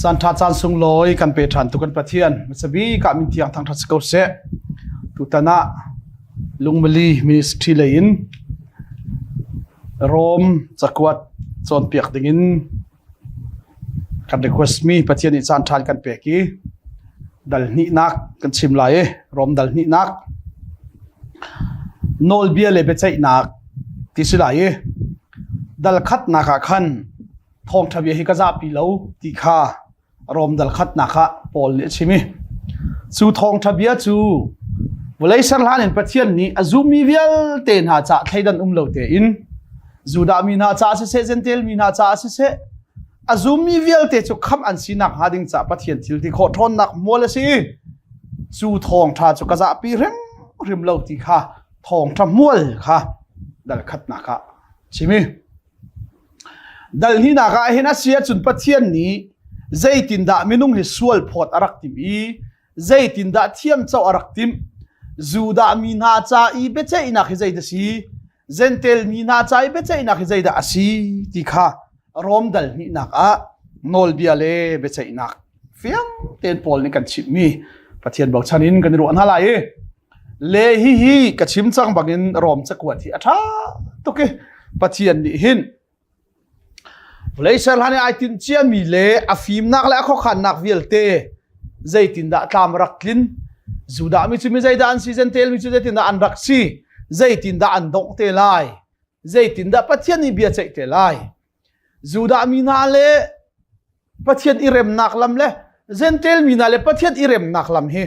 Caan ṭha caan sunglawi kan pe ṭhan tu kan Pathian hmasabik ah min thiang thangṭhat si ko seh. Tutan ah Lungmali Ministry lei in Rom cakuat cawnpiak dingin kan request mi Pathian nih caan ṭha kan pek i dal hnihnak kan chim lai i Rom dal hnihnak nawlbia le biaceihnak ti si lai i dal khatnak ah khan thawngṭha bia hi ka zahpi lo ti kha Rom dal khatnak ah Paul nih a chim i cu thawngṭha bia cu vawlei ser hlan in Pathian nih a zummi vialte hna caah thleidan um lo tein Judah mi hna caah siseh Jentail mi hna caah siseh a zummi vialte cu khamh an sinak hnga ding caah Pathian thil ti khawh ṭhawnnak mual a si i cu thawngṭha cu ka zahpi hrimhrim lo ti kha thawngṭha mual kha dal khatnak ah chim i Dal hnihnak ah hin a si ahcun Pathian nih zeitindah minung hi sual phawt a rak timh i zeitindah thiamcoh a rak timh? Judah mi hna ca i biaceihnak hi zeidah a si? Jentail mi hna ca i biaceihnak hi zeidah a si ti kha Rom dal hnihnak ah nawlbia le biaceihnak fiang tein Paul nih kan chimhmi Pathian bochan in kan i ruah hna lai i Le hihi ka chim cang bangin Rom cakuat hi a ṭha tuk i Pathian nih hin vawlei ser hlan i ai tinh ciami le a fimnak le a khuakhannak vialte zeitindah tlam rak tlin Judah mi cu mi zeidah an si Jentail mi cu zeitindah an rak si zeitindah an dongh te lai zeitindah Pathian nih bia ceih te lai Judah mi hna le Pathian i remnak lam le Jentail mi hna le Pathian i remnak lam hi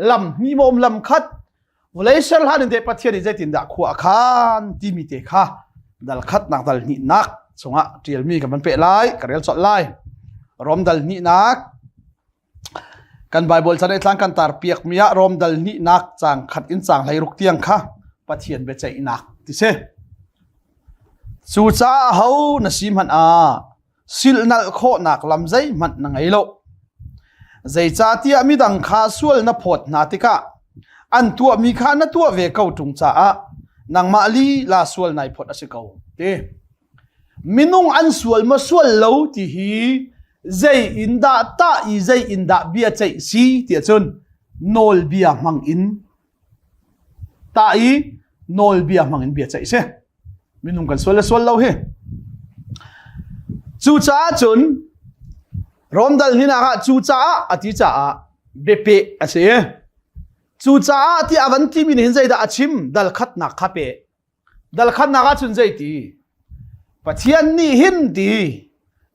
lam hnih maw um lam khat vawlei ser hlan in teh Pathian nih zeitindah khua a khan timi te kha dal khatnak dal hnihnak chungah ṭialmi ka van peh lai ka rel colh lai Rom dal hnihnak kan Bible chan tlang kan tar piak mi ah Rom dal hnihnak cang khat in cang hlei ruk tiang kha Pathian biaceihnak ti si cucaah ho na si hmanh ah silhnalh khawhnak lam zeihmanh na ngei lo. Zeicahtiah midang kha sual na phawt hna tikah an tuahmi kha na tuah ve ko ṭung caah nangmah lila sual nai phawt a si ko ti. Minung an sual maw sual lo ti hi zei in dah tah i zei in dah bia ceih si tiah cun nawlbia hmang in tah i nawlbia hmang in bia ceih si. Minung kan sual le sual lo hi. Cucaah cun Romdal hinak ah cucaah a ti caah biapeh a si. Cucaah ti a van timi nih hin zeidah a chim? Dal khatnak kha pe. Dal khatnak ah cun zeiti? Pathian nih hin ti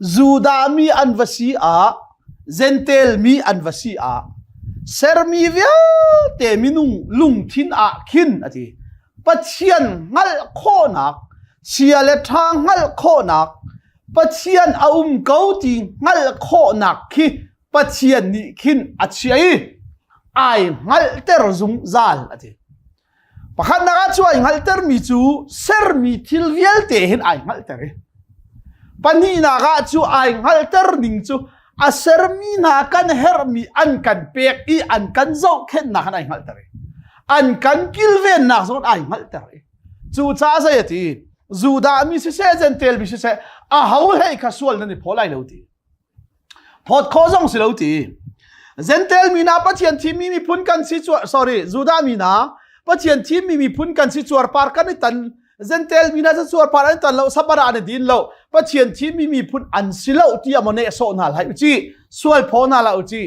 Judah mi an va si ah Jentail mi an va si ah sermi vialte minung lungthin ah khin a ti. Pathian hngalh khawhnak, chia le ṭha hngalh khawhnak, Pathian a um ko ti hngalh khawhnak khi Pathian nih khin a chia i ai hngalhter zungzal a ti. Pakhatnak ah cu ai hngalhtermi cu sermi thil vialte hin ai hngalhter i pahnihnak ah cu ai hngalhter ning cu a sermi hna kan herhmi an kan pek i an kan zohkhenhnak in ai hngalhter i an kan kilvennak zong ai hngalhter i cucaah zei a ti Judah mi siseh Jentail mi siseh aho hlei kha sual nan i phaw lai lo ti Phawt khawh zong si lo ti. Jentail mi hna Pathian thimmi miphun kan si cuar sorry Judah mi hna Pathian thimmi miphun kan si cuarpar kan i tan Jentail mi hna cu cuarpar an tan lo Sabbath an i din lo Pathian thimmi miphun an si lo ti a maw nehsawh hna lai uci sual phaw hna la uci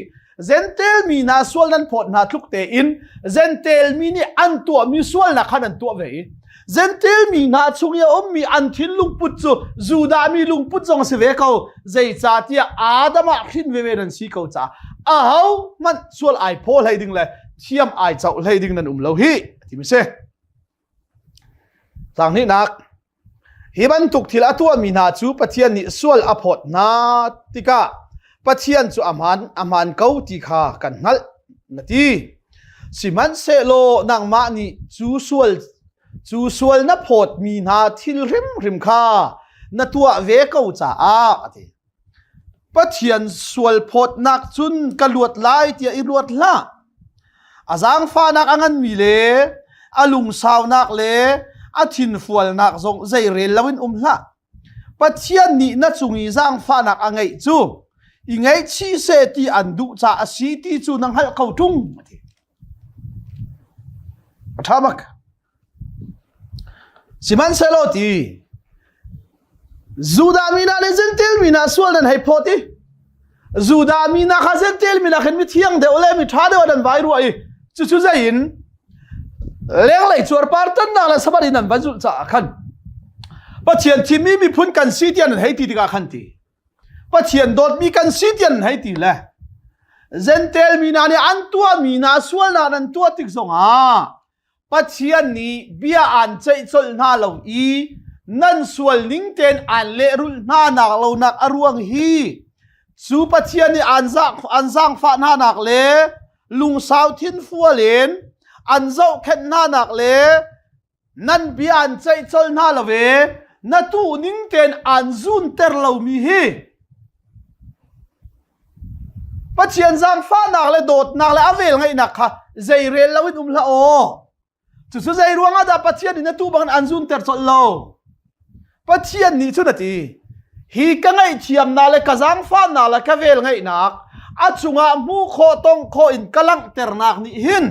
Jentail mi hna sual nan phawt hna tluk tein Jentail mi nih an tuahmi sualnak khan an tuah ve i Jentail mi hna chung i a ummi an thinlung put cu Judah mi lungput zong a si ve ko. Zeicahtiah Adam ah hrin veve nan si ko caah aho hmanh sual ai phaw hlei ding le thiam ai coh hlei ding nan um lo hi ti mi si. Tlang hnihnak Hi bantuk thil a tuahmi hna cu Pathian nih sual a phawt hna tikah Pathian cu a hmaan a hmaan ko ti kha kan hngalh na ti. Sihmanhsehlaw nangmah nih cu sual cu sual na phawtmi hna thil hrimhrim kha na tuah ve ko caah a ti. Pathian sualphawtnak cun ka luat lai tiah i ruat hlah. A zaangfahnak a nganmi le a lungsaunak le a thinfualnak zong zeirel loin um hlah. Pathian nih na cung i zaangfahnak a ngeih cu i ngaihchih seh ti an duh caah a si ti cu na hngalh ko ṭung a ti. A ṭha bak. Sihmanhsehlaw ti Judah mi hna le Jentail mi hna sual nan hei phawt i Judah mi hna kha Jentail mi nakin mithiang deuh le miṭha deuh an vai rua i cucu zei in lenglei cuarpar tannak le Sabbath in an van zulh caah khan Pathian thimmi miphun kan si tiah nan hei ti tikah khan ti Pathian dawtmi kan si tiah nan hei ti le Jentail mi hna nih an tuahmi hna sualnak nan tuah tik zongah Pathian nih bia aan ceih colh hna lo i nan sual ning tein aan lehrulh hna nak lonak a ruang hi cu Pathian nih aan, an zaangfah hna nak le lungsau thinfual in an zohkhenh hna nak le nan bia an ceih colh hna lo ve na tuh ning tein aan zunter lomi hi Pathian zaangfahnak le dawtnak le a vel ngeihnak kha zei rel loin um hlah aw. Cucu zei ruangah dah Pathian nih na tuu bangin an zunter colh lo? Pathian nih cun a ti, hi ka ngaihthiamnak le ka zaangfahnak le ka vel ngeihnak a cungah hmuh khawh tong khawh in ka langhternak nih hin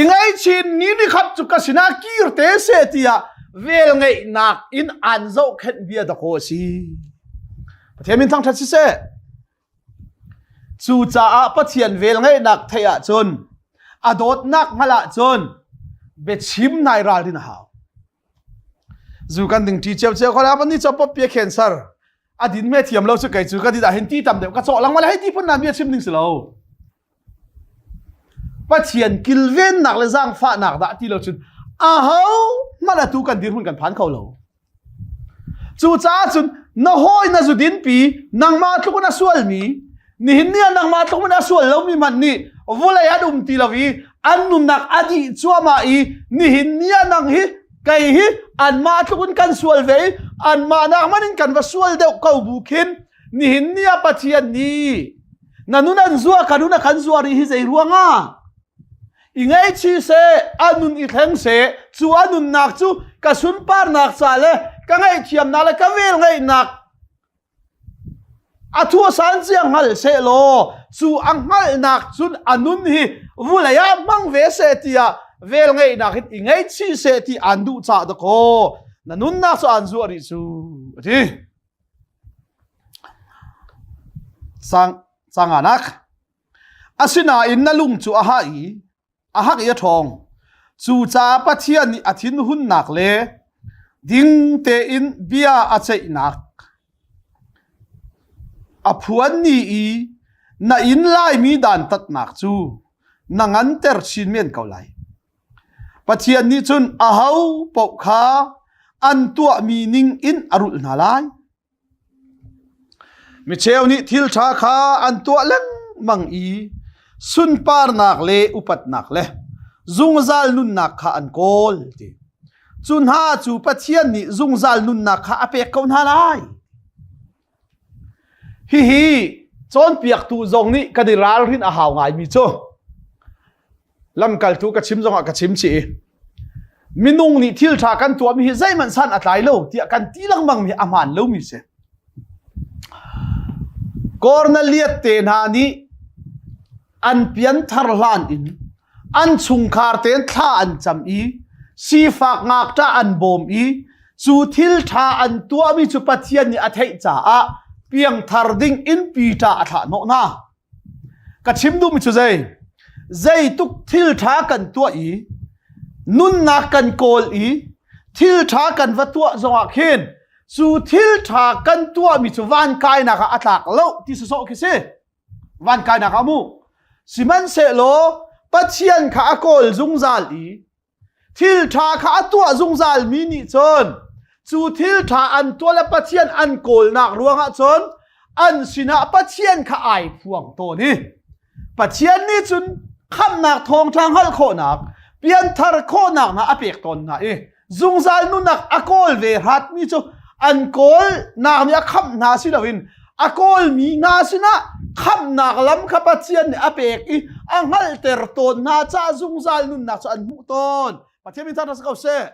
I ngaihchin ni nikhat cu ka sinah kir te seh tiah velngeihnak in an zohkhenh bia dakaw a si. Pathian min thangṭhat siseh. Cucaah Pathian velngeihnak theih ahcun a dawtnak hngalh ahcun biachim nai ralrin a hau. Zu kan ding ṭi cio cio kho la ni cho pop pia cancer a din me thiam lo cu kei cu ka dit ah hin ti tam deuh ka cawh langma le hei ti phun nan bia chim ding si lo. Pathian kilvennak le zaangfahnak dah ti lo cun aho hmanh atu kan dirhmun kan phan kho lo. Cucaah cun na hawi na zudinpi nangmah tluk in a sualmi nihin ni ah nangmah tluk in a sual lomi hmanh nih vulei an um ti lo i an nunnak a dih cuahmah i nihin ni ah nang hi kei hi anmah tluk in kan sual ve i anmah nak hmanh in kan va sual deuh ko bu khin nihin ni ah Pathian nih na nun an zua ka nun a kan zuar i hi zei ruangah i ngaihchih seh a nun i thleng seh cu a nunnak cu ka sunparnak ca le ka ngaihthiamnak le ka vel ngeihnak a thuasan cia hngal seh law cu a hngalhnak cun a nun hi vulei ah hmang ve seh tiah vel ngeihnak hin i ngaihchih seh ti an duh cah dakaw na nunnak cu an zuah rih cu a ti Sang sanganak asinain na lung cu a ha i a hak i a ṭhawng. Cucaah Pathian nih a thinhunnak le ding tein bia a ceihnak a phuan ni i na inn laimi dantatnak cu na nganter chin men ko lai. Pathian nih cun aho paoh kha an tuahmi ning in a rulh hna lai. Micheu nih thil ṭha kha an tuah lengmang i sunparnak le upatnak le zungzal nunnak kha an kawl ti. Cu hna cu Pathian nih zungzal nunnak kha a pek ko hna lai. Hihi cawnpiaktu zong nih kan i ralrin a hau ngaimi cu lamkaltu ka chim zongah ka chim chih i minung nih thil ṭha kan tuahmi hi zeihmanh san a tlai lo tiah kan ti lengmang mi a hmaan lomi si. Korneliat te hna nih an pianthar hlan in an chungkhar tein thla an cam i sifak ngakṭah an bawm i cu thil ṭha an tuahmi cu Pathian nih a theih caah piangthar ding in Peter a thlah hnawh hna. Ka chim duhmi cu zei? Zeituk thil ṭha kan tuah i nunnak kan kawl i thil ṭha kan va tuah zongah khin cu thil ṭha kan tuahmi cu van kainak ah a tlak lo ti sawsawh khi si. Van kainak ah mu. Sihmanhsehlaw Pathian kha a kawl zungzal i Thil ṭha kha a tuah zungzalmi nih cun cu thil ṭha an tuah le Pathian an kawlnak ruangah cun an sinah Pathian kha ai phuang tawn i Pathian nih cun khamhnak thawngṭha hngalh khawhnak pianthar khawhnak hna a pek tawn hna i zungzal nunnak a kawl ve hratmi cu an kawlnak nih a khamh hna si loin a kawlmi hna sinah khamhnak lam kha Pathian nih a pek i a hngalhter tawn hna caah zungzal nunnak cu an hmuh tawn. Pathian min thangṭhat si ko seh.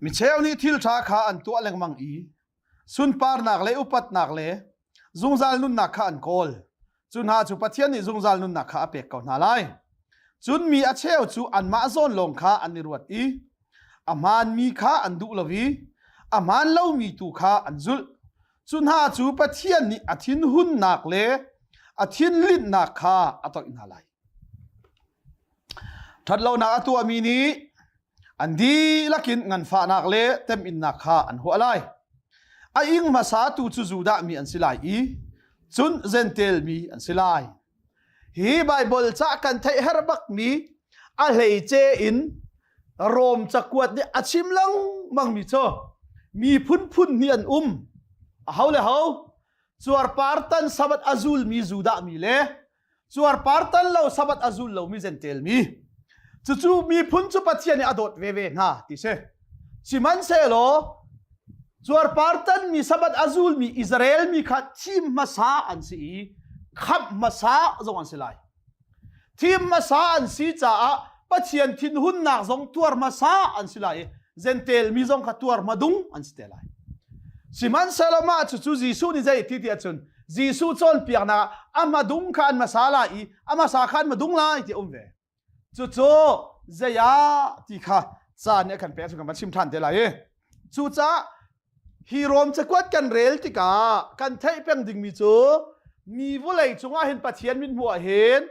Micheu nih thil ṭha kha an tuah lengmang i sunparnak le upatnak le zungzal nunnak kha an kawl. Cu hna cu Pathian nih zungzal nunnak kha a pek ko hna lai. Cun mi a cheu cu anmah zawn lawng kha an i ruat i a hmaanmi kha an duh lo i a hmaan lomi tu kha an zulh. Cu hna cu Pathian nih a thinhunnak le a thinlinhnak kha a toih hna lai. Ṭhatlonak a tuahmi nih an dihlak in nganfahnak le teminnak kha an huah lai. A ing hmasa tu cu Judah mi an si lai i cun Jentail mi an si lai. Hi Baibal ca kan theih her bakmi a hleice in Rom cakuat nih a chim lengmang mi cu mi phunphun nih an um. A ho le ho cuarpar tan sabat a zulmi Judah mi le cuarpar tan lo sabat a zul lomi Jentail mi cucu miphun cu Pathian nih a dawt veve hna ti si sihmanhsehlaw cuarpar tan mi sabat a zulmi Israel mi kha thim hmasa an si i khamh hmasa zong an si lai thim hmasa an si caah Pathian thinhunnak zong tuar hmasa an si lai i Jentail mi zong kha tuar hmadung an si te lai sihmanhsehlaw mah cucu Jesuh nih zei ti ti ahcun Jesuh cawnpiaknak ah a hmadung kha an hmasa lai i a hmasa kha an hmadung lai ti a um ve. Cucu zei ah ti kha caan nih a kan pek cu kan van chim ṭhan te lai i. Cucaah hi Rom cakuat kan rel tikah kan theih peng dingmi cu mi vawlei cungah hin Pathian min hmuh ah hin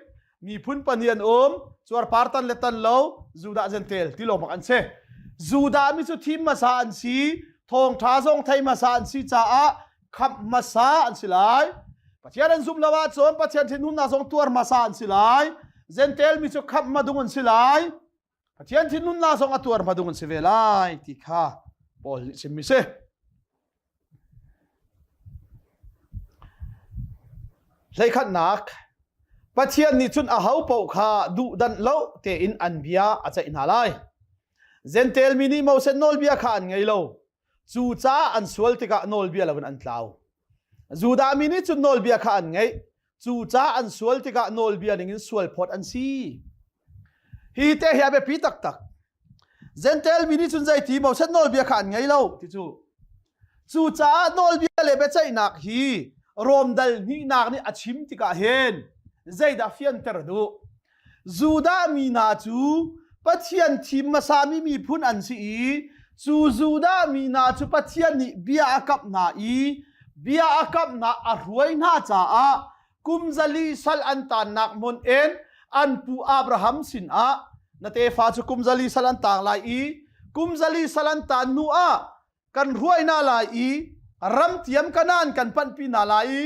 miphun pahnih an um cuarpar tan le tan lo Judah Jentail ti lawng bak an si. Judah mi cu thim hmasa an si thawngṭha zong thei hmasa an si caah khamh hmasa an si lai Pathian an zumh lo ahcun Pathian thinhunnak zong tuar hmasa an si lai Jentail mi cu khamh hmadung an si lai Pathian thinhunnak zong a tuar hmadung an si ve lai ti kha Paul nih chimmi si Hleikhatnak Pathian nih cun aho paoh kha duhdanh lo tein an bia a ceih hna lai. Jentail mi nih Moses nawlbia kha an ngei lo. Cucaah an sual tikah nawlbia loin an tlau. Judah mi nih cun nawlbia kha an ngeih. Cucaah an sual tikah nawlbia ningin sual phawt an si. Hi te hi a biapi taktak. Jentail mi nih cun zeiti Moses nawlbia kha an ngei lo ti cu. Cucaah nawlbia le biaceihnak hi Rom dal hnihnak nih a chim tikah hin zeidah fianter duh? Judah mi hna cu Pathian thim hmasami miphun an si i cu Judah mi hna cu Pathian nih bia a kamh hna i bia a kamh hna a hruai hna caah kum zali sal an taannak hmun in an pu Abraham sinah na tefa cu kum zali sal an taang lai i kum zali sal an taan hnu ah kan hruai hna lai i ram tiam Kanaan kan panhpi hna lai i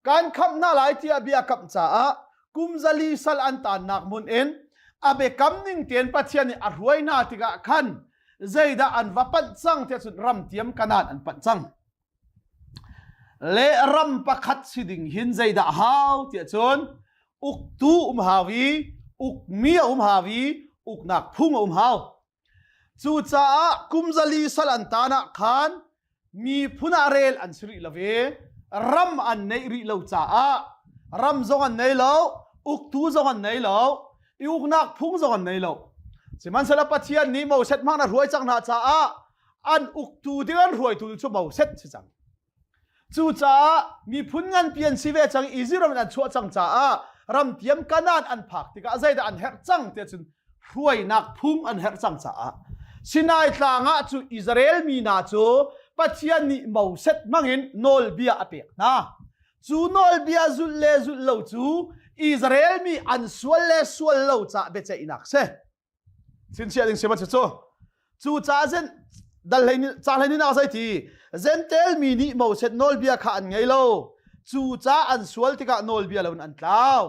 kan khamh hna lai tiah bia kamh caah kum zali sal an taannak hmun in a biakam ning tein Pathian nih a hruai hna tikah khan zeidah an va panh cang tiah cun ram tiam Kanaan an panh cang. Le ram pakhat si ding hin zeidah hau tiah cun uktu um hau i ukmi a um hau i uknak phung a um hau. Cucaah kum zali sal an tan ah khan miphun ah rel an si rih lo i ram an neih rih lo caah ram zong an nei lo, uktu zong an nei lo, i uknak phung zong an nei lo. Sihmanhsehlaw Pathian nih Moses hmang na hruai cang hna caah an uktu ding an hruaitu cu Moses si cang. Cucaah miphun nganpi an si ve cang i Izipt ram in an chuah cang caah ram tiam Kanaan an phak tikah zeidah an herh cang tiah cun hruainak phung an herh cang caah Sinai tlang ah cu Israel mi hna cu Pathian nih Moses hmangin nawlbia a pek hna. Cu nawlbia zulh le zulh lo cu Israel mi an sual le sual lo caah biaceihnak si. Sinchiah ding si ma cu cu ca zen dal hlei ca hlei ni zei ti Jentail mi nih Moses nawlbia kha an ngei lo cu ca an sual tikah nawlbia lo in an tlau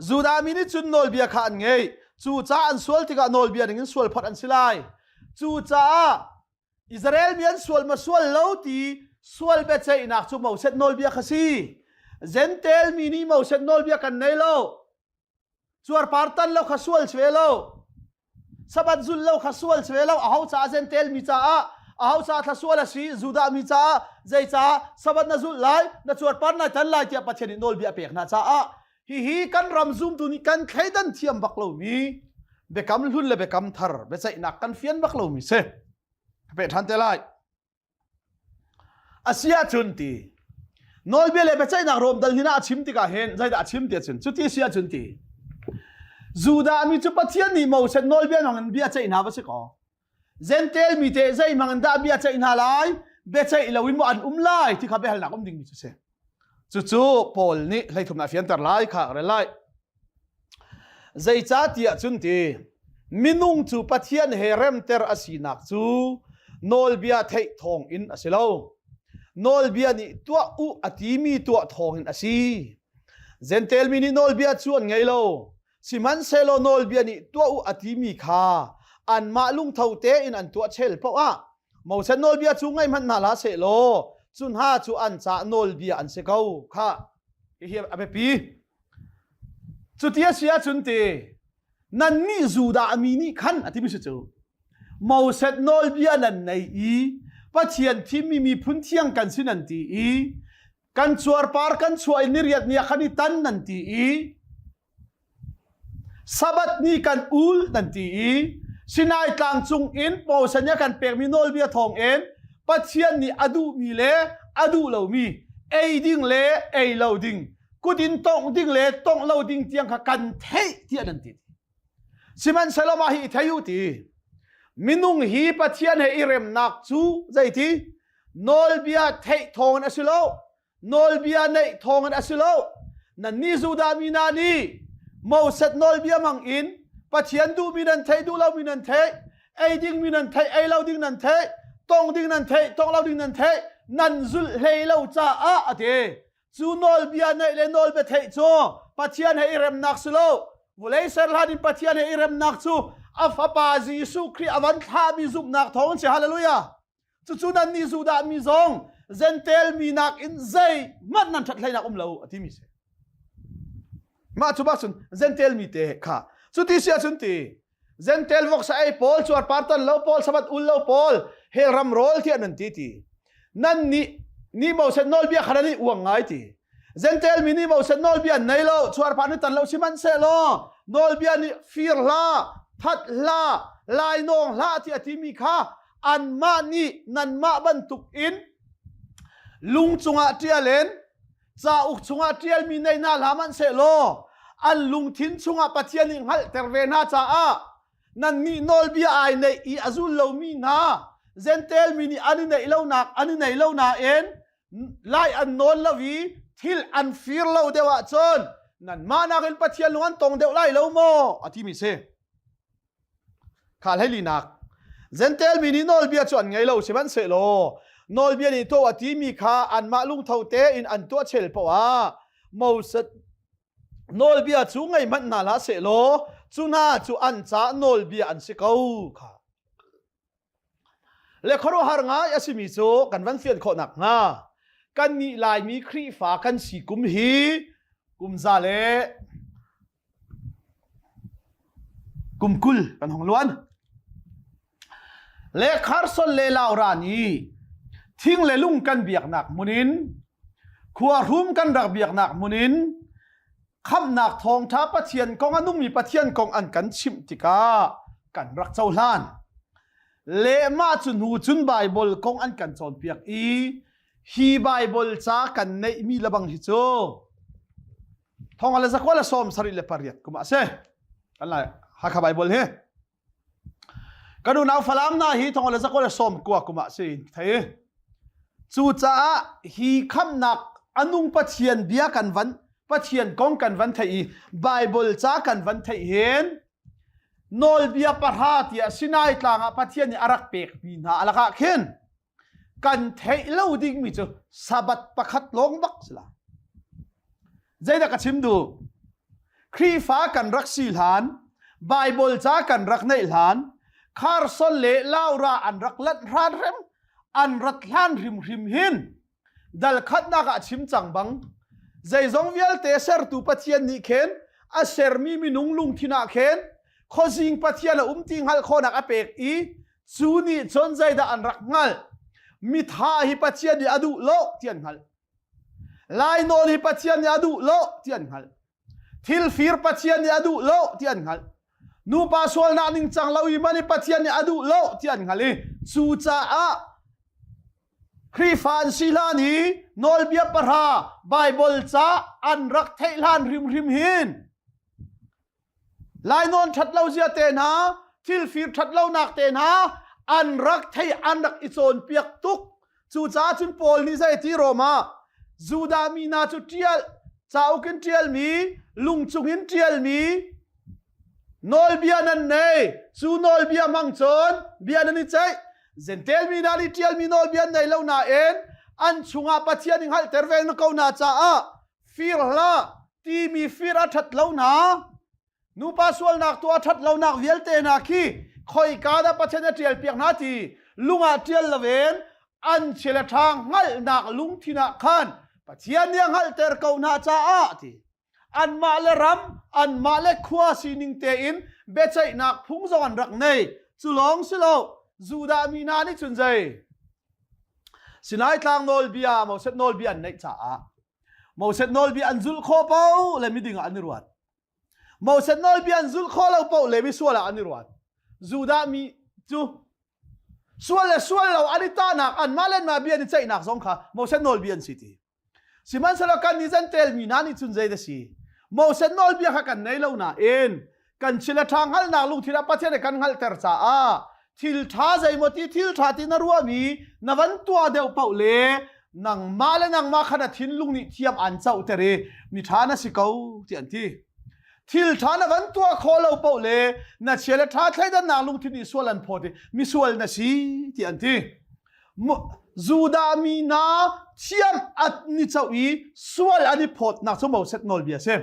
Judah mi nih cun nawlbia kha an ngei cu ca an sual tikah nawlbia ning in sual phot an si lai cu caah Israel mi an sual ma sual lo ti sual biaceihnak cu Moses nawlbia kha si Jentail mi nih Moses nawlbia kan nei lo Cuarpar tan lo kha sual si ve lo. Sabbath zulh lo kha sual si ve lo. Aho caah Jentail mi caah aho caah thla sual a si Judah mi caah zei caah Sabbath na zulh lai na cuarpar nai tan lai tiah Pathian nih nawlbia a pek hna caah hihi kan ram zumtu nih kan thleidan thiam bak lomi. Biakam hlun le biakam thar biaceihnak kan fian bak lomi si. Ka peh ṭhan te lai. A si ahcun ti nawlbia le biaceihnak Rom dal hin ah a chim tikah hin zeidah a chim ti ahcun cuti a si ahcun ti Judah mi cu Pathian nih Moses nawlbia hmang in bia ceih hna va si kaw Jentail mi te zei hmang in dah bia ceih hna lai biaceih loin maw an um lai ti kha biahalnak um dingmi cu si. Cucu Paul nih hleithumnak fianter lai kha rel lai. Zeicahtiah cun ti minung cu Pathian he remter a sinak cu nawlbia theih thawngin a si lo. Nawlbia nih tuah u a timi tuah thawngin a si. Jentail mi nih nawlbia cu an ngei lo. Sihmanhsehlaw nawlbia nih tuah u a timi kha anmah lungtho tein an tuah chel paoh ah Moses nawlbia cu ngaih hmanh hna hlah sehlaw cu hna cu an caah nawlbia an si ko. Khah, hihi a biapi. Cuti a si ahcun ti nannih Judah mi nih khan a timi si cu Moses nawlbia nan nei i Pathian thimmi miphun thiang kan si nan ti i kan cuarpar kan chuah i niriat ni ah khan i tan nan ti i Sabbath ni kan ul nan ti i Sinai tlang cung in Moses nih a kan pekmi nawlbia thawng in Pathian nih a duhmi le a duh lomi ei ding le ei lo ding kut in tongh ding le tongh lo ding tiang kha kan theih tiah nan ti. Sihmanhsehlaw mah hi i thei u ti. Minung hi Pathian he i remnak cu zeiti? Nawlbia theih thawngin a si lo. Nawlbia neih thawngin a si lo. Nannih Judah mi hna nih Moses nawlbia hmang in Pathian duhmi nan theih duh lomi nan theih, ei dingmi nan theih, ei lo ding nan theih, tong ding nan theih, tong lo ding nan theih, nan zulh hlei lo caah a ti. Cu nawlbia neih le nawlbia theih cu Pathian he i remnak si lo. Vawlei ser hlan in Pathian he i remnak cu a fapa Jesuh Khrih a van thlahmi zumhnak thawng si. Hallelujah. Cucu nannih Judah mi zong Gentile mi nakin zeihmanh nan ṭhat hleinak um lo a timi si. Mah cu bak cun Gentile mi te kha cuti si ahcun ti Gentile voksa ei pawl cuarpar tan lo pawl sabat ul lo pawl hell ram rawl tiah nan ti ti nan nih ni Moses nawlbia kha nan i uang ngai ti Gentile mi nih Moses nawlbia an nei lo cuarpar ni tan lo sihmanhsehlaw nawlbia nih fir hlah that hlah lainawng hlah ti a timi kha anmah nih nanmah bantuk in lung cungah ṭial in cauk chungah ṭialmi nei hna hlah hmanhsehlaw an lungthin chungah Pathian nih hngalhter ve hna caah nannih nawlbia ai neih i a zul lomi hna Gentile mi nih an i neih lonak an i nei lo nain lai an nawn lo i thil an fir lo deuh ahcun nanmah nakin Pathian lung an tong deuh lai lo maw a timi si. Kha hleilinak Gentile mi nih nawlbia cu an ngei lo sihmanhsehlaw nawlbia nih tuah a timi kha anmah lungtho tein an tuah chel poah ah Moses nawlbia cu ngei hmanh hna hlah sehlaw cu hna cu an caah nawlbia an si ko kha. Le khuaruahhar ngai a simi cu kan van fian khawh nakhnga kannih Laimi Khrihfa kan si kum hi kum za le kum 20 kan hong luan. Le Carson le Laura nih thing le lung kan biaknak hmun in khuahrum kan rak biaknak hmun in khamhnak thawngṭha Pathian kong a nungmi Pathian kong an kan chimh tikah kan rak cohlan. Le mah cu hnu cun Baibal kong an kan cawnpiak i hi Baibal ca kan neihmi lebang hi cu thong le zakua le 78 kum ah a si. Kan lai Hakha Baibal hi. Kan unau Falam hna hi thong le zakua le 90 kum ah si thei. Cucaah hi khamnak anung Pathian bia kan van Pathian kong kan van theih i Bible ca kan van theih hin nawlbia pahra tiah Sinai tlang ah Pathian nih a rak pekmi hna alakah khin kan theih lo dingmi cu Sabbath pakhat lawng bak si la. Zeidah ka chim duh? Khrihfa kan rak si hlan, Bible ca kan rak neih hlan, Carson le Laura an rak lanh hran rem, an rat hlan hrimhrim hin dal khatnak ah chim cang bang zeizong vialte sertu Pathian nih khin a sermi minung lungthin ah khin khuazing Pathian a um ti hngalh khawhnak a pek i cu nih cun zeidah an rak hngalh mitha hi Pathian nih a duh lo ti an hngalh Lainawn hi Pathian nih a duh lo ti an hngalh. Thil fir Pathian nih a duh lo ti an hngalh. Nupa sualnak ningcang lo i man i Pathian nih a duh lo ti an hngal i cucaah Khrihfa an si hlan i nawlbia pahra Baibal ca an rak theih hlan hrimhrim hin Lainawn ṭhat lo zia te hna, thil fir ṭhat lonak te hna an rak thei an rak i cawnpiak tuk. Cucaah cun Paul nih zei ti Rom ah Judah mi hna cu ṭial cauk in ṭialmi, lungcung in ṭialmi nawlbia nan nei. Cu nawlbia hmang cun bia nan i ceih. Jentail mi hna nih ṭialmi nawlbia an nei lo nain an chungah Pathian i hngalhter ve ko hna caah fir hlah timi fir a ṭhat lo hna nupa sualnak tuah a ṭhat lonak vialte hna khi khoika dah Pathian a ṭial piak hna ti lung ah ṭial loin an chia le ṭha hngalhnak lungthin ah khan Pathian nih a hngalhter ko hna caah ti anmah le ram anmah le khua sining tein biaceihnak phung zong an rak nei cu lawng si lo Judah mi hna nih cun zei Sinai tlang nawlbia Moses nawlbia an neih caah Moses nawlbia an zulh khawh paoh le miding ah an i ruat. Moses nawlbia an zulh khawh lo paoh le misual ah an i ruat. Judah mi cu sual le sual lo an i tahnak anmah le anmah bia an i ceihnak zong kha Moses nawlbia an si ti. Sihmanhsehlaw kan nih Jentail mi hna nih cun zei da si? Moses nawlbia kha kan nei lo nain kan chil le ṭha hngalhnak lungthin ah Pathian nih kan hngalhter caah thil ṭha zeimaw ti thil ṭha ti na ruahmi na van tuah deuh paoh le nangmah le nangmah kha na thinlung nih thiam aan cohter i mi ṭha na si ko ti an ti. Thil ṭha na van tuah khawh lo paoh le na chia le ṭha thleidannak lungthin nih sual an phawt i misual na si ti an ti. Judah mi hna thiam at ni cho i sual an i phawtnak cu Moses nawlbia si.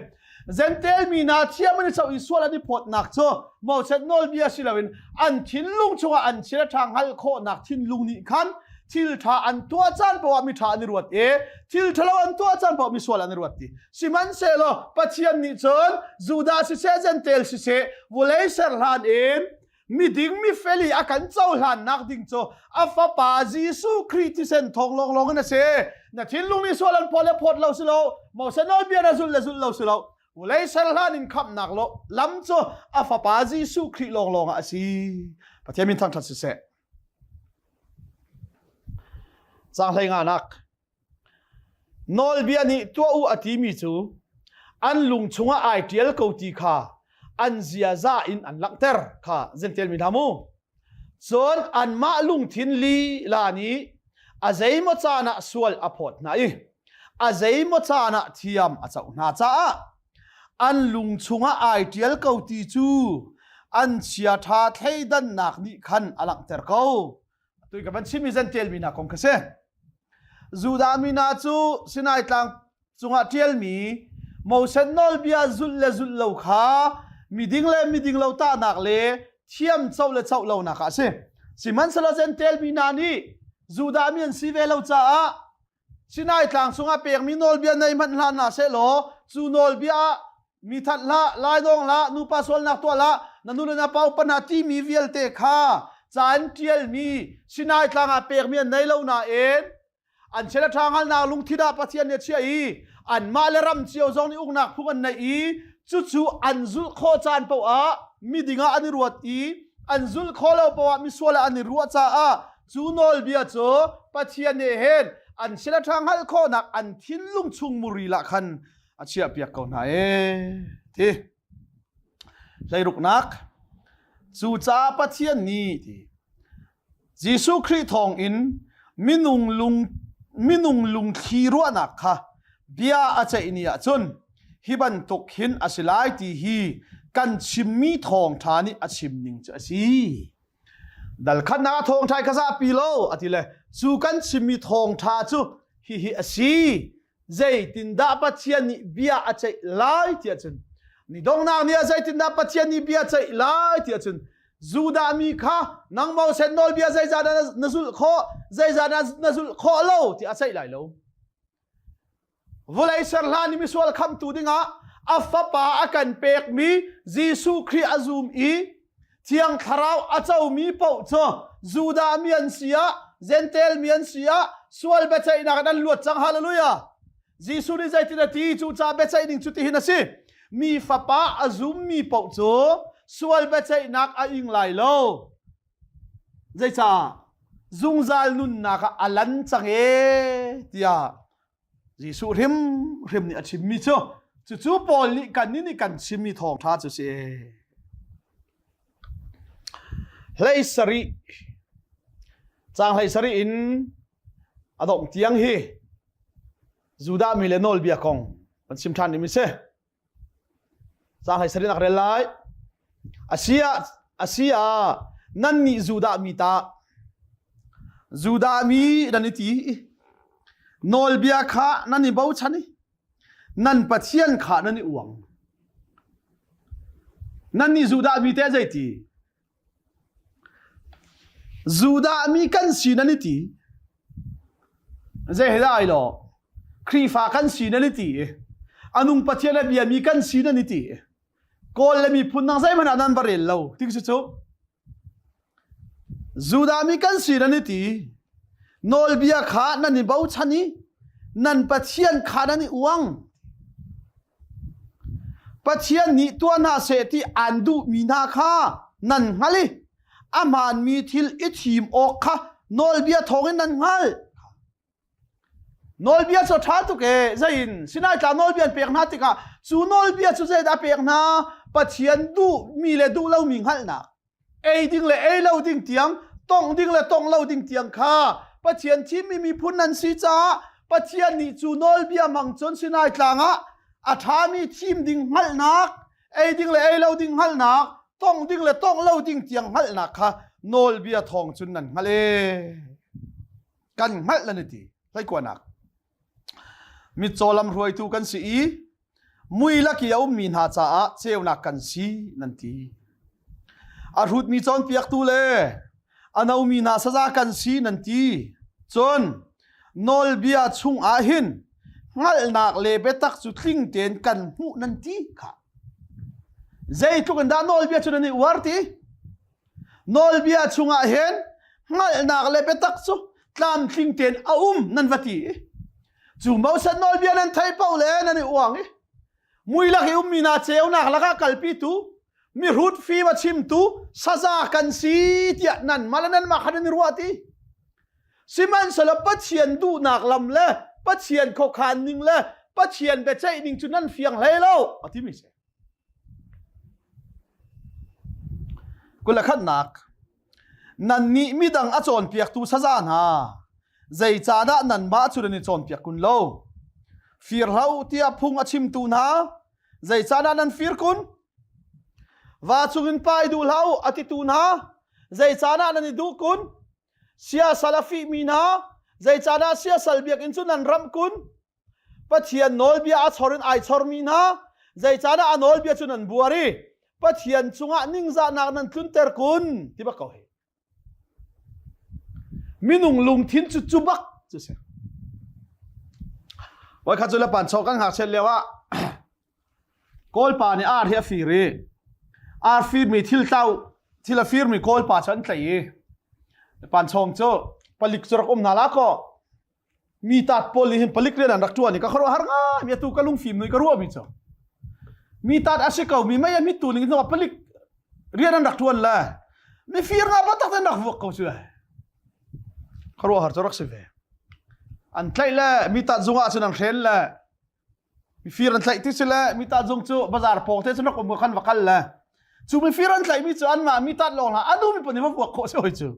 Jentail mi hna thiam an i cho i sual an i phawtnak cu Moses nawlbia si loin an thinlung chungah an thil ṭha hngalh khawhnak thinlung nih khan thil ṭha an tuah caan paoh ah miṭha an i ruat i thil ṭhalo an tuah caan paoh misual an i ruat ti. Sihmanhsehlaw Pathian nih cun Judah siseh Jentail siseh vulei ser hlan in miding mifel i a kan cohlannak ding cu a fapa Jesuh Khrih thisen thawng lawnglawng in a si. Na thinlung nih sual an phawt le phawt lo si lo, Moses nawlbia na zulh le zulh lo si lo. Vulei ser hlan in khamhnak lo lam cu a fapa Jesuh Khrih lawnglawng ah a si. Pathian min thangṭhat siseh. Caang hlei nganak. Nawlbia nih tuah u a timi cu an lung chungah ai ṭial ko ti kha an ziaza in an langhter kha Jentail mi hna mu. Cun anmah lungthin lila nih a zeimaw caan ah sual a phawt hna i a zeimaw caan ah thiam a coh hna caah an lung chungah ai ṭial ko ti cu an chiaṭha thleidannak nih khan a langhter ko. Tu ka van chimmi Jentail mi hna kong kha si. Judah mi hna cu Sinai tlang cungah ṭialmi Moses nawlbia zulh le zulh lo kha miding le miding lo tahnak le thiam co le co lonak ah a si. Sihmanhsehlaw Jentail mi hna nih Judah mi an si ve lo caah Sinai tlang cungah pekmi nawlbia nei hmanh hlah hna sehlaw cu nawlbia ah mi that hlah, lainawng hlah, nupa sualnak tuah hlah, na nu le na pa upa hna timi vialte kha ca an ṭialmi Sinai tlang ah pekmi an nei lo nain an chia le ṭha hngalhnak lungthin ah Pathian nih a chiah i anmah le ram cio zong nih uknak phung an neih i cucu an zulh khawh caan paoh ah miding ah an i ruat i an zulh khawh lo paoh ah misual ah an i ruah caah Cu nawlbia cu Pathian nih hin an sila ṭha hngalh khawhnak an thinlung chung muri lah khan a chiahpiak ko hna ee ti. Hleiruknak Cucaah Pathian nih ti Jesuh Khrih thawngin minung lung minung lungthli ruahnak kha bia a ceih ni ahcun hi bantuk hin a si lai ti hi kan chimmi thawngṭha nih a chim ning cu a si. Dal khatnak ah thawngṭha ka zahpi lo a ti le cu kan chimmi thawngṭha cu hihi a si. Zeitindah Pathian nih bia a ceih lai tiah cun ni donghnak ni ah zeitindah Pathian nih bia a ceih lai tiah cun Judah mi kha nang Moses nawlbia zeizah dah na zulh khawh zeizah dah na zulh khawh lo tiah a ceih lai lo. Vawlei ser hlan i misual khamtu dingah a fapa a kan pekmi Jesuh Khrih a zum i Thiang Thlarau a comi paoh cu Judah mi an si ah Jentail mi an si ah sual biaceihnak in an luat cang. Hallelujah! Jesuh nih zeitin a ti? Cucaah biaceih ning cu tihin a si. Mi fapa a zummi paoh cu Sual biaceihnak a ing lai lo. Zeicah? Zungzal nunnak ah a lan cang e tiah Jesuh hrimhrim nih a chimmi cu cucu Paul nih kan nih kan chimmi thawngṭha cu si. Hlei sarih caang hlei sarih in a dongh tiang hi Judah mi le nawlbia kong kan chim ṭhan ding mi si. Caang hlei sarih nak rel lai. Asi ah asi ah nannih Judah mi ta Judah mi nan i ti nawlbia kha nan i bochan i nan Pathian kha nan i uang. Nannih Judah mi te zeiti? Judah mi kan si nan i ti. Zei he dah ai lo? Khrihfa kan si nan i ti. A nung Pathian a biami kan si nan i ti. Kawl le miphun dang zeihmanh ah nan va rel lo. Ti cu cu. Judah mi kan si nan i ti. Nawlbia kha nan i bochan i nan Pathian kha nan i uang. Pathian nih tuah hna seh ti aan duhmi hna kha nan hngalh i a hmaanmi thil i thim awk kha nawlbia thawngin nan hngalh. Nawlbia cu a ṭha tuk ee. Zeiin Sinai tlang nawlbia an pek hna tikah cu nawlbia cu zeidah a pek hna? Pathian duhmi le duh lomi hngalhnak. Ei ding le ei lo ding tiang, tongh ding le tongh lo ding tiang kha Pathian thimmi miphun nan si caah Pathian nih cu nawlbia hmang cun Sinai tlang ah a ṭhami thim ding hngalhnak, ei ding le ei lo ding hngalhnak, tongh ding le tongh lo ding tiang hngalhnak kha nawlbia thawng cun nan hngalh ee. Kan hngalh nan i ti. Hleikuanak. Mitcaw lamhruaitu kan si i mui lak i a ummi hna caah ceunak kan si nan ti. A hrutmi cawnpiaktu le a nomi hna saza kan si nan ti. Cun nawlbia chung ah hin hngalhnak le biatak cu tling tein kan hmuh nan ti kha. Zeitluk in dah nawlbia cu nan i uar ti? Nawlbia chungah hin hngalhnak le biatak cu tlamtling tein a um nan va ti i cu Moses nawlbia nan thei paoh le nan i uang i mui lak i ummi hna ceunak lakah kalpitu mihrut fim a chimtu saza kan si tiah nan mah le nanmah khan nan i ruah ti. Sihmanhsehlaw Pathian duhnak lam le Pathian khuakhan ning le Pathian biaceih ning cu nan fiang hlei lo a timi si. 21nak Nannih midang a cawnpiaktu saza hna, zeicahdah nanmah cu nan i cawnpiak kun lo? Fir hlah u tiah phung a chimtu hna, zeicahdah nan fir kun? Va chungin pai duh hlah u a titu hna, zeicahdah nan i duh kun? Siasal a fihmi hna, zeicahdah siasal biakinn cu nan ramh kun? Pathian nawlbia a chor in ai chormi hna zeicahdah a nawlbia cu nan buar i Pathian cungah ningzahnak nan tlunter kun ti bak ko hi. Minung lungthin cu cu bak cu si. Voi khat cu le pan chaw kan ngakchiat lio ah Kawlpa nih ar hi a fir i ar firmi thil tlau thil a firmi Kawlpa cu an tlaih i panchawng cu palik cu rak um hna la kaw mi tat pawl nih hin palik rian an rak ṭuan i ka khuaruahhar ngai mi atu ka lungfim nui ka ruah mi cu mi tat a si ko mi mei a mit tu ning hnu palik rian an rak ṭuan le mifir nga ba tak rak vuak ko cu khuaruahhar cu rak si ve an tlaih le mi tat zung ah cun an hren le Mifir an tlaih ti si le mi zung cu bazar pawng te cun rak um khan va kal le cu mifir an tlaih mi cu anmah mi tat lawng hlah a duh mi pun nih va vuak khawh si hoi cu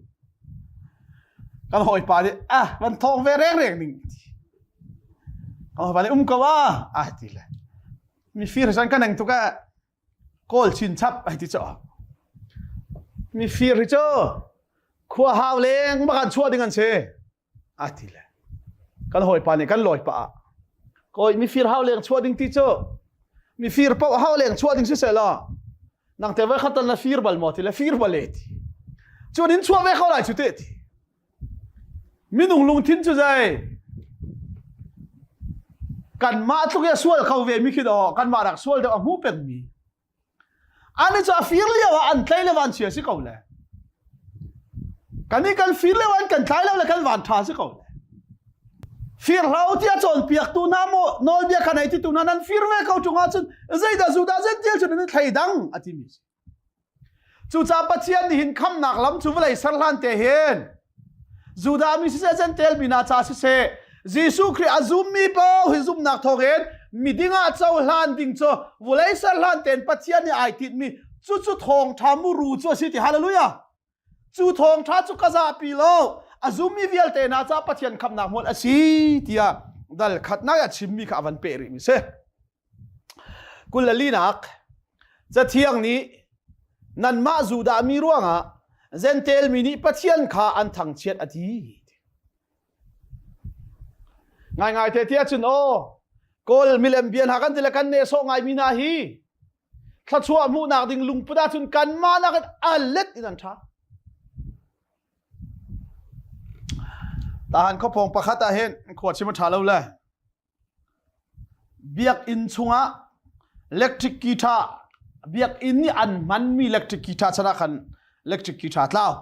kan hawipa nih ah van thawng ve reng reng ning kan hawipa nih um ko ah ah ti le mifir san kan eng tuk ah kawl chin chap ai ti cho mifir hi cu khua hau leng makan chuah ding an si a ti le kan hawipa nih kan lawi pah ah kawi mifir hau leng chuah ding ti cu mifir paoh hau leng chuah ding si seh law nang te voi khat na fir bal maw ti le fir bal e ti cun in chuah ve ko lai cu te ti minung lungthin cu zei kanmah tluk i sual kho ve mi khi do kanmah rak sual deuh a hmu peng mi Ani cu a fir lio ah an tlai le van chia si ko le. Kan i kan fir lio an kan tlai lo le kan van tha si ko le. Fir hlau tiah cawnpiaktu hna maw nawlbia kha nei titu hna nan fir ve ko ṭung ahcun zeidah zudah zential cun nan thlei dang a timi si. Cucaah Pathian nih hin khamnak lam cu vawlei ser hlan te hin Judah mi siseh Jentail mi hna ca siseh Jesuh Khrih a zummi paoh hi zumhnak thawngin miding ah cohlan ding cu vawlei ser hlan tein Pathian nih ai tinhmi cucu thawngṭha muru cu a si ti hallelujah cu thawngṭha cu ka zahpi lo a zummi vialte hna ca Pathian khamnak hmual a si tiah dal khatnak a chimmi kha a van peh rihmi si 22nak Cathiang nih nanmah Judah mi ruangah Jentail mi nih Pathian kha an thangchiat a ti. Ngaingai te tiah cun aw Kawl milem bia hna kan ti le kan nehsawh ngaimi hna hi thluachuah hmuhnak ding lungput ahcun kanmah nakin a let in an ṭha. Tahan khuaphawng pakhat ah hin khua chim a ṭha lo le Biakinn chungah electric guitar biakinn nih an hmanmi electric guitar chan ah khan electric guitar a tlau.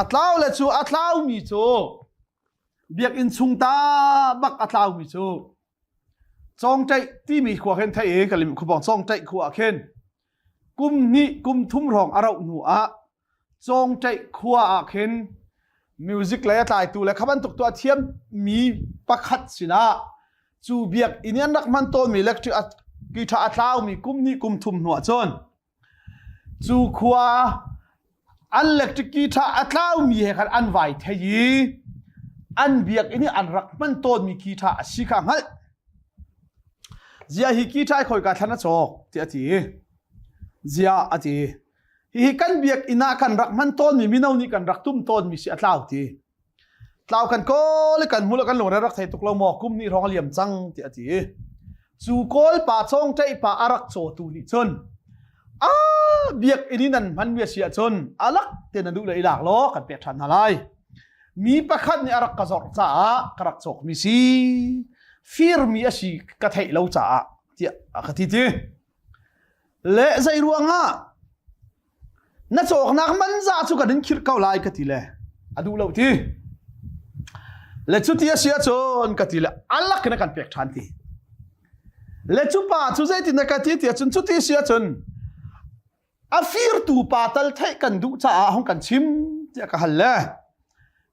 A tlau le cu a tlaumi cu biakinn chung ta bak a tlaumi cu Cawngṭaih timi khua khin theih i Kalim khuapawng Cawngṭaih khua ah khin kum hnih kum thum hrawng a rauh hnu ah Cawngṭaih khua ah khin music lei a tlaitu le kha bantuk tuah thiammi pakhat sinah cu biakinn i an rak hman tawnmi electric guitar a tlaumi kum hnih kum thum hnu ah cun cu khua an electric guitar a tlaumi he khan an vai thei i an biakinn i an rak hman tawnmi guitar a si kha hngalh. Zia hi guitar khawika thlan a cawk tiah a ti. Zia a ti. Hihi kan biakinn ah kan rak hman tawnmi mino nih kan rak tum tawnmi si a tlau ti. Tlau kan kawl i kan hmu le kan lungre rak thei tuk lo maw kum nih hrawng a liam cang ti a ti. Cu kawl pa cawngṭaih pa a rak cawtu nih cun a biakinn in an hmanmi a si ahcun a lak te na duh le i lak law kan pek ṭhan hna lai. Mi pakhat nih a rak ka zorh caah ka rak cawkmi si firmi a si ka theih lo caah tiah a ka ti ti. Le zei ruangah na cawknak man za cu kan in khirh ko lai ka ti le a duh lo ti. Le cuti a si ahcun ka ti le alak in a kan pek ṭhan ti. Le cu pa cu zeitin na ka ti ti ahcun cuti si ahcun a firtu pa tal theih kan duh caah hung kan chim tiah ka hal le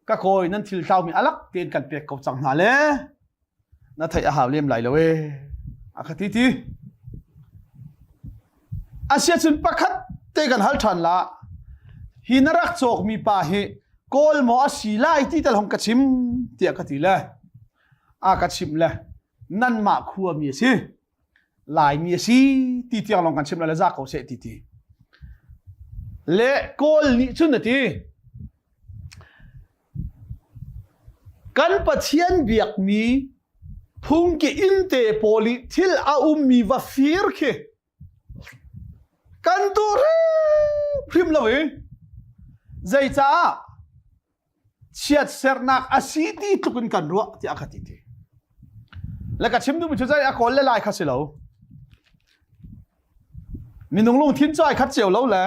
ka kawi nan thil tlaumi alak tein kan pek ko cang hna le na theih a hau lem lai lo e a ka ti ti asiacun pakhat te kan hal ṭhan la hi na rak cawkmi pa hi kawl maw a si lai ti tal hong ka chim tiah ka ti le a ka chimh le nanmah khuami a si Laimi a si ti tiang lawng kan chim le za ko seh ti ti le kawl nih cun a ti Kan Pathian biakmi phungki innte pawl i thil a ummi va fir khi kan duh hrimhrim lo i zeicah chiatsernak a si ti tluk in kan ruah tiah ka ti ti. Le ka chim duhmi cu zei a kawl le lai kha si lo. Minung lungthin cu ai khat cio lo le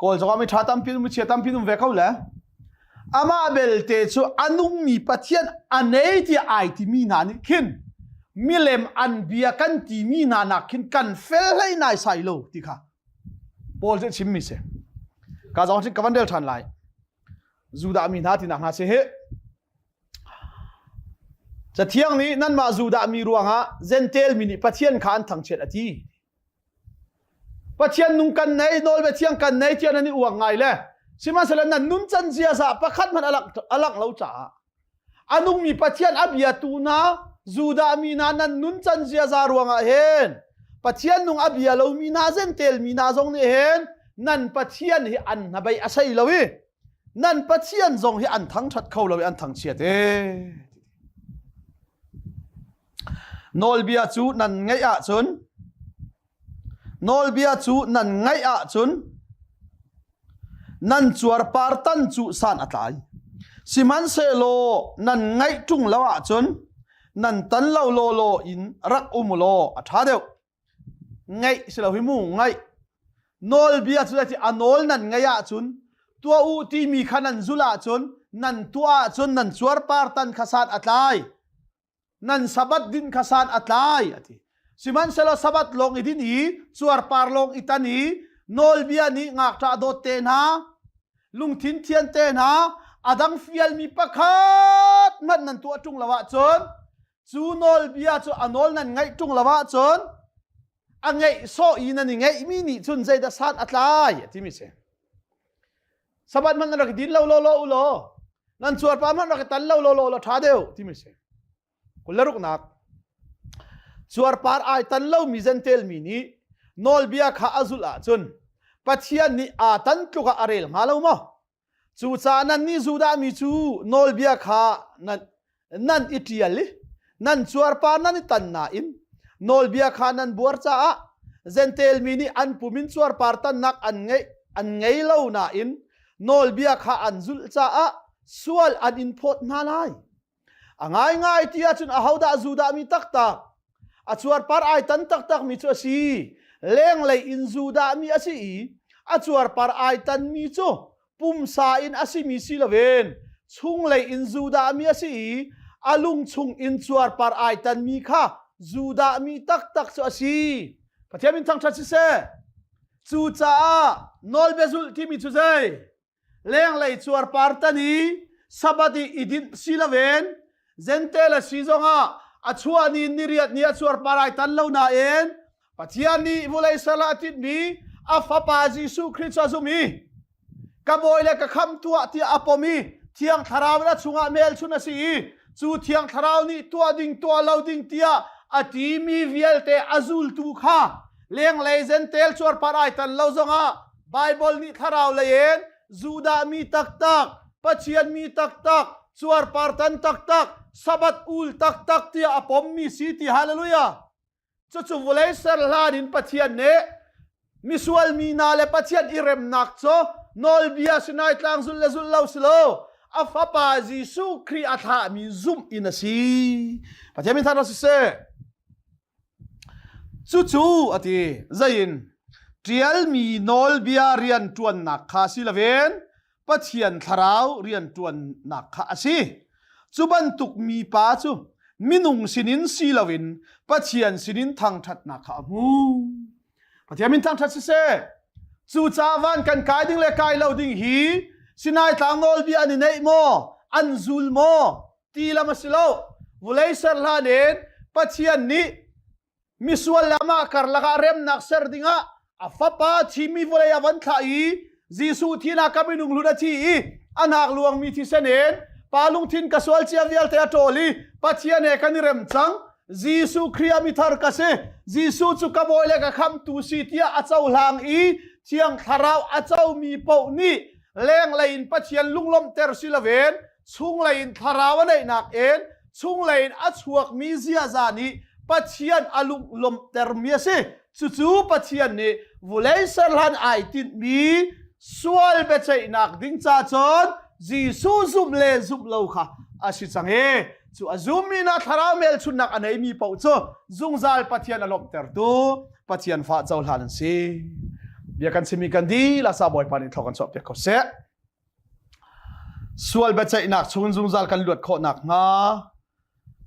Kawl zongah mi ṭha tampi um chia tampi um ve ko le amah belte cu a nungmi Pathian a nei tiah ai timi hna nih khin milem an bia kan timi hna nak khin kan fel hlei nai sai lo ti kha Paul cu chimmi si. Ka zong ka van rel ṭhan lai. Judah mi hna tinak hna si hi. Cathiang nih nanmah Judah mi ruangah Jentail mi nih Pathian kha an thangchiat a ti. Pathian nung kan nei, nawlbia thiang kan nei tiah nan i uang ngai le sihmanhsehlaw nan nuncan ziaza pakhat hmanh a langh lo caah a nungmi Pathian a biatu hna Judah mi hna nan nuncan ziaza ruangah hin Pathian nung a bia lomi hna Jentail mi hna zong nih hin nan Pathian hi an hnabei a sei lo i nan Pathian zong hi an thangṭhat kho lo i an thangchiat ee. Nawlbia cu nan ngaih ahcun Nawlbia cu nan ngaih ahcun nan cuarpar tan cu san a tlai. Sihmanhsehlaw nan ngaih ṭung lo ahcun nan tan lo lawlaw in rak um law a ṭha deuh. Ngaih si lo hi mu ngaih. Nawlbia cu a nawl nan ngaih ahcun tuah u timi kha nan zulh ahcun nan tuah ahcun nan cuarpar tan kha san a tlai. Nan sabat din kha san a tlai a ti. Sihmanhsehlaw sabat lawng i din i cuarpar lawng i tan i Nawlbia nih ngakṭah dawt te hna, lungthin thian te hna, a dang fialmi pakhat hmanh nan tuah ṭung lo ahcun cu nawlbia cu a nawl nan ngaih ṭung lo ahcun a ngeih sawh i nan i ngeihmi nih cun zeidah san a tlai a timi si. Sabbath hmanh nan rak i din lo law law u law nan cuarpa hmanh rak i tan lo law law law ṭha deuh timi si. 26nak Cuarpar ai tan lomi Jentail mi nih nawlbia kha a zulh ahcun Pathian nih aa tan tluk ah a rel hnga lo maw? Cucaah nannih Judah mi cu nawlbia kha nan, nan i ṭial i nan cuarpar nan i tan nain nawlbia kha nan buar caah Jentail mi nih an pum in cuarpar tannak an ngeih an ngei lo nain nawlbia kha an zulh caah sual an in phawt hna lai. A ngaingai ti ahcun ahodah Judah mi taktak, a cuarpar ai tan taktak mi cu a si. Lenglei in Judah mi a si i a cuarpar ai tanmi cu pumsa in a simi si loin chunglei in Judah mi a si i a lung chung in cuarpar ai tanmi kha Judah mi taktak cu a si. Pathian min thangṭhat siseh. Cucaah nawlbia zulh timi cu zei? Lenglei cuarpar tan i Sabbath i i dinh si loin Jentail a si zongah a chuah ni ni riat ni a cuarpar ai tan lo nain Pathian nih vawlei sal ah a tinhmi a fapa Jesuh Khrih cu a zum i ka bawi le ka khamh tuah tiah a pom i Thiang Thlarau in a chungah hmelchun a si i cu Thiang Thlarau nih tuah ding tuah lo ding tiah a timi vialte a zultu kha lenglei Jentail cuarpar ai tan lo zongah Baibal nih thlarau lei in Judah mi taktak, Pathian mi taktak, cuarpar tan taktak, Sabbath ul taktak tiah a pommi si ti hallelujah. Cucu vawlei ser hlan in Pathian nih misual mi hna le Pathian i remnak cu nawlbia Sinai tlang zulh le zulh lo si lo a fapa Jesuh Khrih a thlahmi zumh in a si. Pathian min thar siseh. Cucu a ti, zei in ṭialmi nawlbia rianṭuannak kha si loin Pathian thlarau rianṭuannak kha a si. Cu bantuk mipa cu minung sinin si loin Pathian sinin thangṭhatnak kha a hmu. Pathian min thangṭhat siseh. Cucaah van kan kai ding le kai lo ding hi Sinai tlang nawlbia an i neih maw, an zul maw, ti lam a si lo vulei ser hlan in Pathian nih misual le amah karlak ah remnak ser dingah a fapa thimi vawlei a van thlah i Jesuh thinak ka minung hlun a thi i a hnak luangmi thisen in pa lungthin ka sual cia vialte a ṭawl i Pathian he kan i rem cang Jesuh Khrih ah mithar ka si Jesuh cu ka bawi le ka khamtu si tiah a cohlang i Thiang Thlarau a comi paoh nih lenglei in Pathian lunglawmhter si loin chunglei in thlarau a neihnak in chunglei in a chuakmi ziaza nih Pathian a lunglawmhtermi a si. Cucu Pathian nih vulei serhlan ai tinhmi sual biaceihnak ding ca cun Jesuh zumh le zumh lo kha a si cang i cu a zummi na thlarau melchunnak a neimi paoh cu zungzal Pathian a lawmhtertu Pathian fa cohlan an si. Bia kan chimmi kan dih sa Bawipa nih thawk kan chuah piak ko seh. Sual biaceihnak chungin zungzal kan luat khawh nakhnga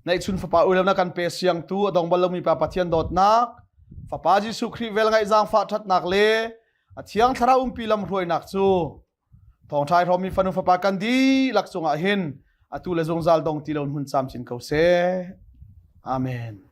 neihchun fapa uleunak kan pe siangtu a dong bal lomi pa Pathian dawtnak fapa Jesuh Khrih vel ngaih zaangfah ṭhatnak le a thiang thlarau umpi lamhruainak cu thawngṭha i hrawmmi fanu fapa kan dihlak cungah hin atu le zungzal dong ti lo hmun camcin ko seh. Amen.